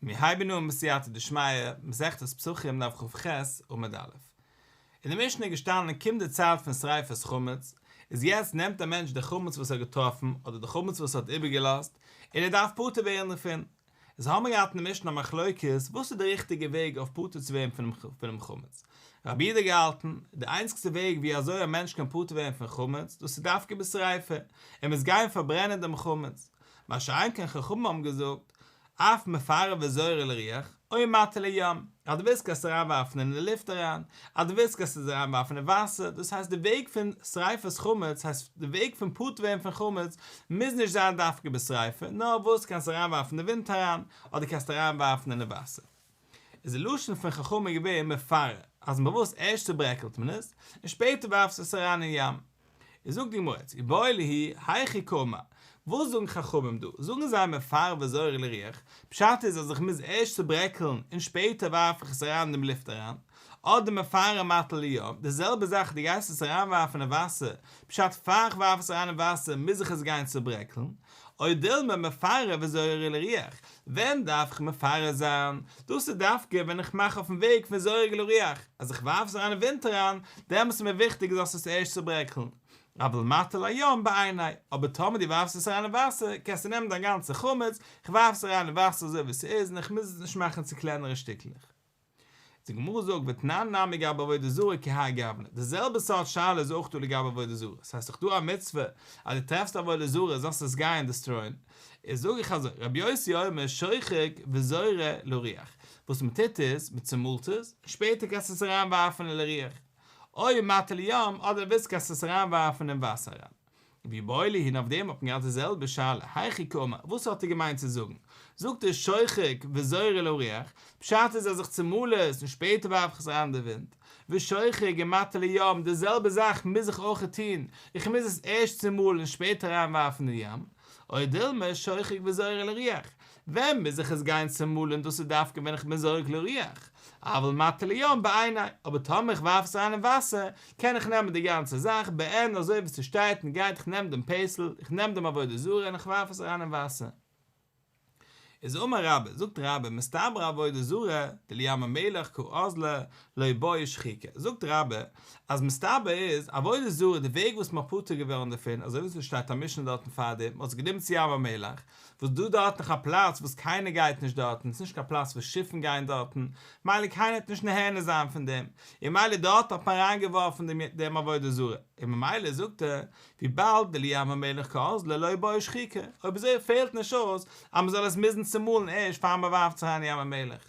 מיר הייבן אן בסייעתא דשמיא, מסכת פסחים דף כ"ח עמוד א'. אין די משנה איז געשטאנען קומט די צייט פון שריפת חמץ, איז יעצט נעמט א מענטש די חמץ וואס ער האט געטראפן אדער די חמץ וואס ער האט איבערגעלאזט און ער דארף פטור ווערן דערפון. איז האמיר געהאט אין די משנה א מחלוקת וואס איז די ריכטיגע וועג אויף פטור צו ווערן פונעם חמץ. רבי יהודה האט געהאלטן, די איינציגסטע וועג ווי אזוי א מענטש קען פטור ווערן פון חמץ דאס איז דווקא בשריפה, ער מוז גיין פארברענען דעם חמץ. מה שאין כן חכמים האבן געזאגט, אף מפרר וזורה לרוח, או מטיל לים, אז דו ווילסט קענסטו אריינווארפן אין די לופט אריין, אז דו ווילסט קענסטו עס אריינווארפן אין וואסער, דאס הייסט די וועג פון שריפת חמץ הייסט די וועג פון פטור ווערן פון חמץ מוז נישט זיין דווקא בשריפה, נאר וואס קענסט אריינווארפן אין די ווינט אריין, אדער קענסטו אריינווארפן אין די וואסער. איז די לשון פון חכמים געווען מפרר, אז מיט וואס ערשט צוברעקלט מען עס, און שפעטער ווארפסטו עס אריין אין ים. איז זאגט די גמרא, איבעיא להו, היכי קאמר, וואס זאגן חכמים דא? זאגן זיי מפרר וזורה לרוח, פשט איז אז איך מוז ערשט צוברעקלן און שפעטער ווארף איך עס אריין אין דעם לופט אריין, אדער מפרר ומטיל לים, די זעלבע זאך דו גייסט עס אריינווארפן אין וואסער, פשט פאר איך ווארף עס אריין אין וואסער מוז איך עס גיין צוברעקלן, או דילמא מפרר וזורה לרוח, ווען דארף איך מפרר זיין? דאס איז דווקא ווען איך מאך אויפן וועג פון זורק לרוח, אז איך ווארף עס אריין אין ווינט אריין, דעמאלס איז מיר וויכטיג זאלסט עס ערשט צוברעקלן. אבל מטיל לים בעיניה, אבער טאמער דו ווארפסט עס אריין אין וואסער, קענסטו נעמען דיין גאנצע חמץ, איך ווארף עס אריין אין וואסער אזוי ווי ס'איז און איך מוז עס נישט מאכן צו קלענערע שטיקלעך. די גמרא זאגט ותנן נמי גבי עבודה זרה כהאי גוונא, די זעלבע סארט שאלה איז אויך דא לגבי עבודה זרה, ס'הייסט דאך דא א מצוה אז דו טרעפסט עבודה זרה זאלסטו עס גיין destroy ען, איז זאג איך אזוי, רבי יוסי אומר שוחק וזורה לרוח, וואס מען טוט איז, מען צומאלט עס, און שפעטער קענסטו עס אריין ווארפן אין לרוח, או מטיל לים, אדער ווילסט קענסטו עס אריין ווארפן אין וואסער אריין. ואיבעיא להו און אויף דעם האט מען געהאט די זעלבע שאלה, היכי קאמר, וואס האט ער געמיינט צו זאגן? זאגט ער שוחק וזורה לרוח, פשט איז אז איך צומאל עס און שפעטער ווארף איך עס אריין אין די ווינט, ושוחק ומטיל לים, די זעלבע זאך מוז איך אויך טון, איך מוז עס ערשט צומאלן און שפעטער אריינווארפן אין ים, או דילמא שוחק וזורה לרוח, ווען מוז איך עס גיין צומאלן דאס איז דווקא ווען איך בין זורק לרוח, אבל מטיל לים בעיניה, אבער טאמער איך ווארף עס אריין אין וואסער, קען איך נעמען די גאנצע זאך, בעין אזוי ווי ס'שטייט און גייט איך נעם דעם פסל, איך נעם דעם עבודה זרה און איך ווארף עס אריין אין וואסער. איז אמר רבה, זאגט רבה, מסתברא עבודה זרה, דלים המלח קאזלא לא בעי שחיקה, זאגט רבה, אז מסתבר איז, עבודה זרה די וועג וואס מ'האט פטור געווארן דערפון, אזוי ווי ס'שטייט א משנה דארטן פארדעם, מ'האט עס גענומען צו ים המלח, וואס דא דארט נאך א פלאץ וואס קיינער גייט נישט דארטן, ס'נישט קיין פלאץ וואס שיפן גייען דארטן, מילא קיינער וועט נישט נהנה זיין פון דעם, און מילא דארט האט מען אריין געווארפן דעם עבודה זרה, און ממילא זאגט ער, וויבאלד דלים המלח קאזלא לא בעי שחיקה, אויב אזוי פעלט נישט אויס אז מ'זאל עס מוזן צומאלן ערשט פאר מ'ווארפט עס אריין אין ים המלח.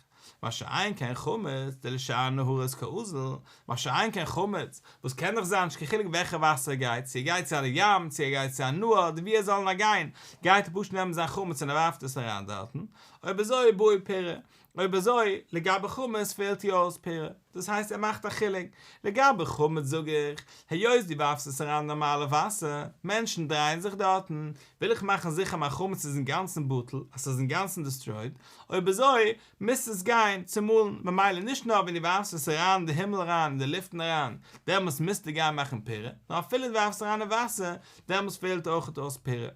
מה שאין כן חמץ, דלשאר נהרות קאזיל, מה שאין כן חמץ, וואס קען דאך זיין נישט קיין חילוק וועלכע וואסער ער גייט, צו ער גייט צו א ים, צו ער גייט צו א נהר, אדער ווי ער זאל נאר גיין, גייט ער פשוט נעמען זיין חמץ און ער ווארפט עס אריין דארטן, אויב אזוי בעי פירור, אויב אזוי, לגבי חמץ פעלט איר אויס פירור, דאס הייסט ער מאכט א חילוק, לגבי חמץ זאג איך, היות דו ווארפסט עס אריין אין נארמאלע וואסער, מענטשן דרייען זיך דארטן, וויל איך מאכן זיכער מיין חמץ איז אינגאנצן בטל, אז ס'איז אינגאנצן destroyed, אויב אזוי מוזט עס גיין צומאלן, ממילא נישט נאר ווען דו ווארפסט עס אריין אין די הימל אריין אין די לופטן אריין, דעמאלס מוזטו גיין מאכן פירור, נאר אפילו דו ווארפסט אריין אין וואסער, דעמאלס פעלט אויכעט אויס פירור.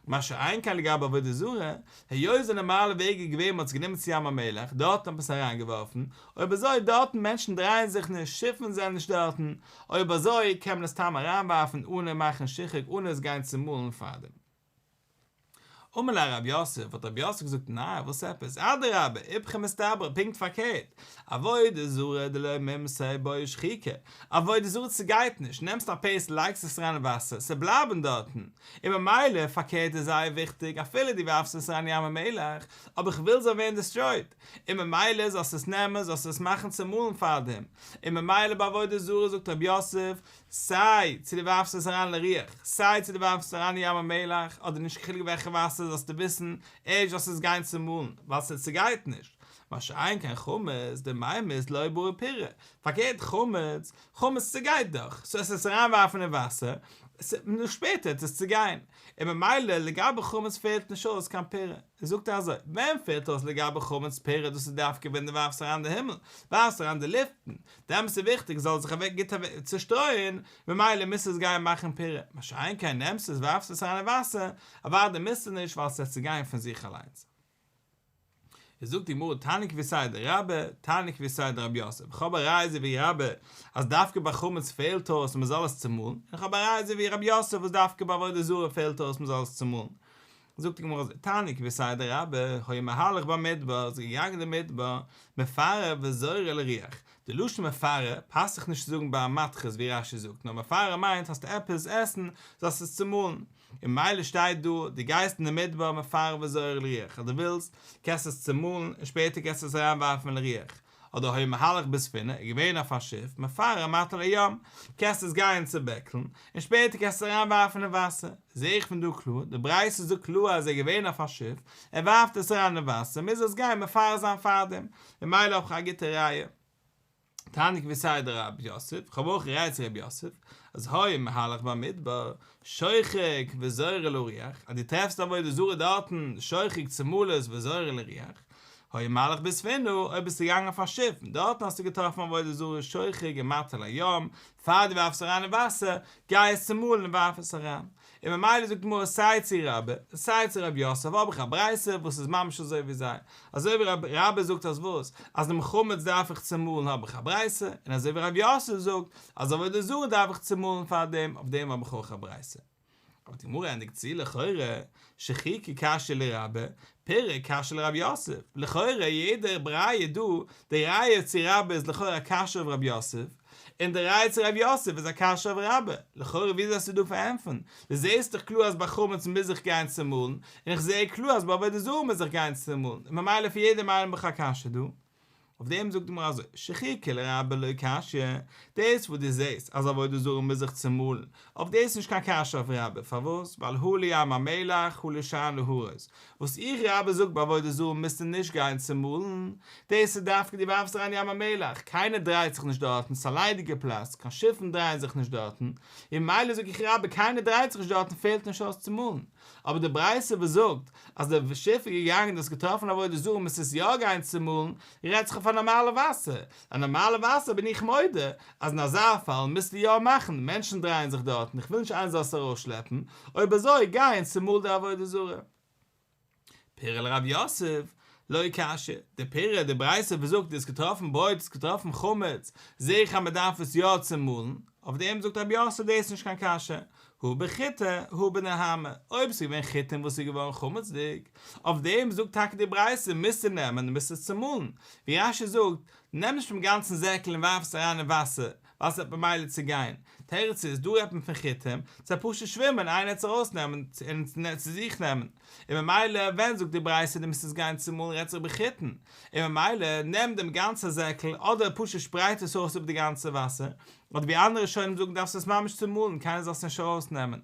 מה שאין כן לגבי עבודה זרה, היות די נארמאלע וועג איז געווען מ'האט עס גענומען צו ים המלח, דארטן האט מען עס אריינגעווארפן, אויב אזוי דארטן מענטשן דרייען זיך נישט, שיפן זענען נישט דארטן, אויב אזוי קען מען עס סתם אריינווארפן אנע מאכן שחוק אנע עס גיין צומאלן פארדעם. אמר ליה רב יוסף, האט רב יוסף געזאגט, ניין, וואס עפעס, אדרבה, איפכא מסתברא, פונקט פארקערט, עבודה זרה דלא מימסא בעי שחיקה, עבודה זרה צעגייט נישט, נעמסט א פסל לייגסט עס אריין אין וואסער, ס'בלייבן דארטן, און ממילא פארקערט איז זייער וויכטיג אפילו דו ווארפסט עס אריין אין ים המלח, אבער איך וויל זאל ווערן destroyed, און ממילא זאלסט עס נעמען זאלסט עס מאכן צומאלן פארדעם, און ממילא ביי עבודה זרה זאגט רב יוסף, סיי צו דו ווארפסט עס אריין לרוח, סיי צו דו ווארפסט עס אריין אין ים המלח, אדער נישט קיין חילוק וועלכע וואסער זאלסטו וויסן, ערשט זאלסטו עס גיין צומאלן, ווייל ס'צעגייט נישט. מה שאין כן חמץ, דמימס לא בעי פירור, פארקערט חמץ, חמץ צעגייט דאך, סאו עס עס אריינווארפן אין וואסער, שפעטער וועט עס צעגיין, און ממילא לגבי חמץ פעלט נישט אויס קיין פירור. זאגט ער אזוי, ווען פעלט אויס לגבי חמץ פירור דאס איז דווקא ווען דו ווארפסט אריין די הימל, ווארפסט אריין די לופטן, דעמאלטס איז וויכטיג עס זאל זיך אוועק גוט צושטרויען, ממילא מוזטו עס גיין מאכן פירור, מה שאין כן נעמסט עס ווארפסט עס אריין אין וואסער, אוודאי מוזטו נישט ווייל עס וועט צוגיין פון זיך אליינס. איז זאגט די גמרא תניא כוותיה דרבה, תניא כוותיה דרב יוסף, איך האב א ראיה אזוי ווי רבה אז דווקא ביי חמץ פעלט אויס מען זאל עס צומאלן, און איך האב א ראיה אזוי ווי רב יוסף וואס דווקא ביי עבודה זרה פעלט אויס מען זאל עס צומאלן. זאגט די גמרא אזוי, תניא כוותיה דרבה, היה מהלך במדבר, איז געגאנגען אין די מדבר, מפרר וזורה לרוח, די לשון מפרר פאסט זיך נישט צו זאגן ביי א מתכת ווי רש"י זאגט, נאר מפרר מיינט האסט עפעס עסן זאלסט עס צומאלן, און ממילא שטייט דא, דו גייסט אין די מדבר מפרר וזורה לרוח, אז דו ווילסט קענסטו עס צומאלן און שפעטער קענסטו עס אריינווארפן לרוח, אדער היה מהלך בספינה, איז געווען אויף א שיף, מפרר ומטיל לים, קענסט עס גיין צובעקלן, און שפעטער קענסטו עס אריינווארפן אין וואסער. זע איך פון דא קלאר, די ברייתא זאגט קלאר אז ער איז געווען אויף א שיף, ער ווארפט עס אריין אין וואסער, מוז ער עס גיין מפרר זיין פארדעם, ממילא האב איך א גוטע ראיה. תניא כוותיה דרב יוסף, כ'האב אויך א ראיה צו רב יוסף, אז היה מהלך במדבר, שוחק וזורה לרוח, אז דו טרעפסט עבודה זרה דארטן, שוחק צומאל עס וזורה לרוח, היה מהלך בספינה, אויב ביסטו געגאנגען אויף א שיף, און דארטן האסטו געטראפן עבודה זרה שוחק ומטיל לים, פאר דו ווארפסט אריין אין וואסער, גיי עס צומאלן און ווארף עס אריין. און ממילא זאגט די גמרא סיי צו רבה און סיי צו רב יוסף האב איך א ברייתא וואס איז ממש אזוי ווי זיי, אזוי ווי רבה זאגט אז וואס? אז דעם חמץ דארף איך צומאלן האב איך א ברייתא, און אזוי ווי רב יוסף זאגט אז עבודה זרה דארף איך צומאלן פאר דעם, אויף דעם האב איך אויך א ברייתא. אבער די גמרא ענדיגט צו לכאורה שחיקה קשיא לרבה, פירור קשיא לרב יוסף, לכאורה יעדע ראיה דא, די ראיה צו רבה איז לכאורה א קשיא אויף רב יוסף, און די ראיה צו רב יוסף איז א קשיא אויף רבה, לכאורה ווי זאלסטו דא פארענטפערן? דו זעסט דאך קלאר אז ביי חמץ מוז איך גיין צומאלן, און איך זע קלאר אז ביי עבודה זרה מוז איך גיין צומאלן, און ממילא פון יעדעם איינעם האב איך א קשיא דא. אויף דעם זאגט די גמרא אזוי, שחיקה לרבה לא קשיא, דאס וואס דו זעסט אז עבודה זרה מוז איך צומאלן, אויף דאס איז נישט קיין קשיא אויף רבה, פארוואס? ווייל הא לים המלח הא לשאר נהרות, וואס איך רבה זאג ביי עבודה זרה מוזטו נישט גיין צומאלן, דאס איז דווקא דו ווארפסט אריין ים המלח, קיינער דרייט זיך נישט דארטן, ס'איז א ליידיגע פלאץ, קיין שיפן דרייען זיך נישט דארטן, און ממילא זאג איך רבה קיינער דרייט זיך נישט דארטן פעלט נישט אויס צומאלן, אבער די ברייתא וואס זאגט אז די שיף איז געגאנגען און האסט געטראפן עבודה זרה מוזט עס יא גיין צומאלן, רעדט זיך אויף א נארמאלע וואסער, א נארמאלע וואסער בין איך מודה אז אין אזא פאל מוזטו יא מאכן, מענטשן דרייען זיך דארטן, איך וויל נישט איינער זאל עס ארויסשלעפן, אויב אזוי גיי און צומאל די עבודה זרה. פירור לרב יוסף, לא קשיא, די פירור, די ברייתא וואס זאגט דו האסט געטראפן ברויט, האסט געטראפן חמץ, זעה איך אז מען דארף עס יא צומאלן, אויף דעם זאגט רב יוסף דאס איז נישט קיין קשיא, הא בחיטי הא בנהמא, אויב עס איז געווען חיטים וואס איז געווארן חמצ'דיג, אויף דעם זאגט טאקע די ברייתא מוזטו נעמען און מוזט עס צומאלן, ווי רש"י זאגט, נעם נישט דעם גאנצן זעקל און ווארף עס אריין אין וואסער, ווייל ס'וועט ממילא צוגיין. תירוץ איז, דא רעדט מען פון חיטים, ס'וועט פשוט שווימען, איינער וועט עס ארויסנעמען און צו זיך נעמען. און ממילא ווען זאגט די ברייתא דו מוזט עס גיין צומאלן רעדט זיך בחיטין. און ממילא נעם דעם גאנצע זעקל אדער פשוט שפרייט עס אויס איבער די גאנצע וואסער, אדער ווי אנדערע ראשונים זאגן דארפסט עס ממש צומאלן קיינער זאל עס נישט ארויסנעמען.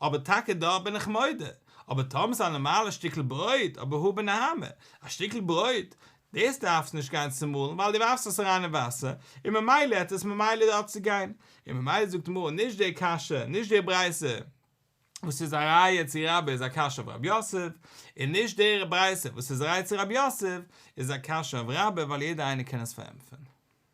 אבער טאקע דארט בין איך מודה. אבער טאמער ס'איז א נארמאלע שטיקל ברויט, אבער הא בנהמא, א שטיקל ברויט, דאס דארפסטו נישט גיין צומאלן ווייל דו ווארפסט עס אריין אין וואסער און ממילא העט עס ממילא דארט צוגיין, און ממילא זאגט די גמרא נישט די קשיא, נישט די ברייתא וואס איז א ראיה צו רבה איז א קשיא אויף רב יוסף, און נישט די ברייתא וואס איז א ראיה צו רב יוסף איז א קשיא אויף רבה ווייל יעדער איינער קען עס פארענטפערן.